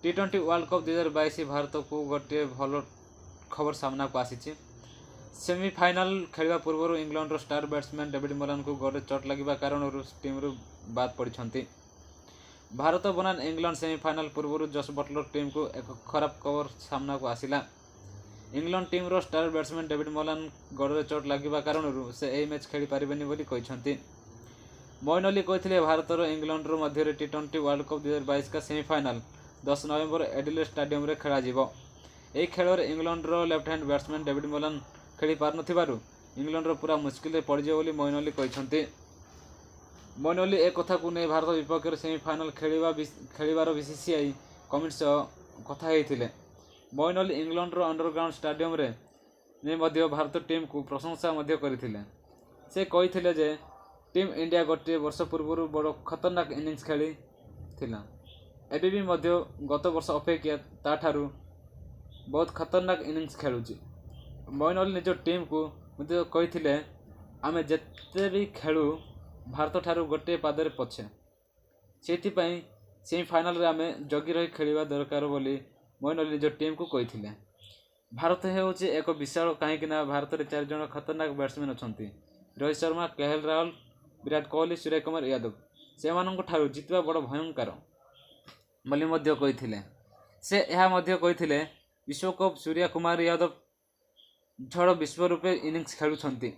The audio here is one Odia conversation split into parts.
ଟି-20 ୱାର୍ଲଡ କପ୍ 2022 ଭାରତକୁ ଗୋଟିଏ ଭଲ ଖବର ସାମ୍ନାକୁ ଆସିଛି। ସେମିଫାଇନାଲ ଖେଳିବା ପୂର୍ବରୁ ଇଂଲଣ୍ଡର ଷ୍ଟାର ବ୍ୟାଟ୍ସମ୍ୟାନ୍ ଡେଭିଡ୍ ମଲାନଙ୍କୁ ଗୋଡ଼ରେ ଚୋଟ ଲାଗିବା କାରଣରୁ ଟିମ୍ରୁ ବାଦ୍ ପଡ଼ିଛନ୍ତି। ଭାରତ ବନାମ ଇଂଲଣ୍ଡ ସେମିଫାଇନାଲ ପୂର୍ବରୁ ଜସ୍ ବଟଲର ଟିମ୍କୁ ଏକ ଖରାପ ଖବର ସାମ୍ନାକୁ ଆସିଲା। ଇଂଲଣ୍ଡ ଟିମ୍ର ଷ୍ଟାର ବ୍ୟାଟ୍ସମ୍ୟାନ୍ ଡେଭିଡ୍ ମଲାନ ଗୋଡ଼ରେ ଚୋଟ ଲାଗିବା କାରଣରୁ ସେ ଏହି ମ୍ୟାଚ୍ ଖେଳିପାରିବେନି ବୋଲି କହିଛନ୍ତି। ମୋଇନ ଅଲି କହିଥିଲେ, ଭାରତର ଇଂଲଣ୍ଡର ମଧ୍ୟରେ ଟି-20 ୱାର୍ଲଡ କପ୍ 2022 କା ସେମିଫାଇନାଲ 10 ନଭେମ୍ବର ଏଡିଲେଡ୍ ଷ୍ଟାଡିୟମରେ ଖେଳାଯିବ। ଏହି ଖେଳରେ ଇଂଲଣ୍ଡର left hand batsman David Malan ଖେଳି ପାରୁନଥିବାରୁ ଇଂଲଣ୍ଡର ପୁରା ମୁସ୍କିଲରେ ପଡ଼ିଯିବ ବୋଲି ମୋଇନ ଅଲି କହିଛନ୍ତି। ମୋଇନ ଅଲି ଏ କଥାକୁ ନେଇ ଭାରତ ବିପକ୍ଷରେ ସେମିଫାଇନାଲ ଖେଳିବାର ବିସିସିଆଇ କମିଟି ସହ କଥା ହୋଇଥିଲେ। ମୋଇନ ଅଲି ଇଂଲଣ୍ଡର ଅଣ୍ଡରଗ୍ରାଉଣ୍ଡ ଷ୍ଟାଡିୟମରେ ନେଇ ମଧ୍ୟ ଭାରତ ଟିମ୍କୁ ପ୍ରଶଂସା ମଧ୍ୟ କରିଥିଲେ। ସେ କହିଥିଲେ ଯେ, ଟିମ୍ ଇଣ୍ଡିଆ ଗୋଟିଏ ବର୍ଷ ପୂର୍ବରୁ ବଡ଼ ଖତରନାକ ଇନିଂସ ଖେଳିଥିଲା। ଏବେ ବି ମଧ୍ୟ ଗତ ବର୍ଷ ଅପେକ୍ଷା ତା'ଠାରୁ ବହୁତ ଖତରନାକ ଇନିଂସ ଖେଳୁଛି। ମୋଇନ ଅଲି ନିଜ ଟିମ୍କୁ ମଧ୍ୟ କହିଥିଲେ, ଆମେ ଯେତେ ବି ଖେଳୁ ଭାରତଠାରୁ ଗୋଟିଏ ପାଦରେ ପଛେ। ସେଇଥିପାଇଁ ସେମିଫାଇନାଲରେ ଆମେ ଜଗି ରହି ଖେଳିବା ଦରକାର ବୋଲି ମୋଇନ ଅଲି ନିଜ ଟିମ୍କୁ କହିଥିଲେ। ଭାରତ ହେଉଛି ଏକ ବିଶାଳ, କାହିଁକିନା ଭାରତରେ 4 ଜଣ ଖତରନାକ ବ୍ୟାଟ୍ସମ୍ୟାନ୍ ଅଛନ୍ତି: ରୋହିତ ଶର୍ମା, କେଏଲ ରାହୁଲ, ବିରାଟ କୋହଲି, ସୂର୍ଯ୍ୟକୁମାର ୟାଦବ। ସେମାନଙ୍କ ଠାରୁ ଜିତିବା ବଡ଼ ଭୟଙ୍କର ବୋଲି ମଧ୍ୟ କହିଥିଲେ। ସେ ଏହା ମଧ୍ୟ କହିଥିଲେ, ବିଶ୍ୱକପ୍ ସୂର୍ଯ୍ୟ କୁମାର ୟାଦବ ଝଡ଼ ବିଶ୍ୱ ରୂପେ ଇନିଂସ ଖେଳୁଛନ୍ତି।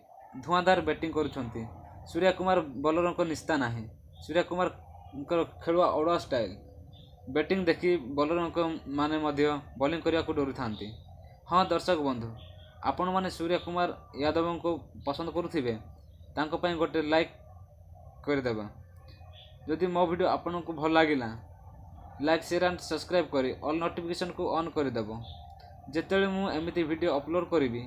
ଧୂଆଁଧାର ବ୍ୟାଟିଂ କରୁଛନ୍ତି। ସୂର୍ଯ୍ୟ କୁମାର ବୋଲରଙ୍କ ନିସ୍ତାର ନାହିଁ। ସୂର୍ଯ୍ୟ କୁମାରଙ୍କର ଖେଳୁଆ ଅଡ଼ୁଆ ଷ୍ଟାଇଲ ବ୍ୟାଟିଂ ଦେଖି ବୋଲରଙ୍କ ମାନେ ମଧ୍ୟ ବୋଲିଂ କରିବାକୁ ଡରୁଥାନ୍ତି। ହଁ ଦର୍ଶକ ବନ୍ଧୁ, ଆପଣମାନେ ସୂର୍ଯ୍ୟ କୁମାର ୟାଦବଙ୍କୁ ପସନ୍ଦ କରୁଥିବେ, ତାଙ୍କ ପାଇଁ ଗୋଟେ ଲାଇକ୍ କରିଦେବା। ଯଦି ମୋ ଭିଡ଼ିଓ ଆପଣଙ୍କୁ ଭଲ ଲାଗିଲା, ଲାଇକ୍, ସେୟାର ଆଣ୍ଡ ସବସ୍କ୍ରାଇବ୍ କରି ଅଲ୍ ନୋଟିଫିକେସନ୍କୁ ଅନ୍ କରିଦେବ, ଯେତେବେଳେ ମୁଁ ଏମିତି ଭିଡ଼ିଓ ଅପଲୋଡ଼ କରିବି।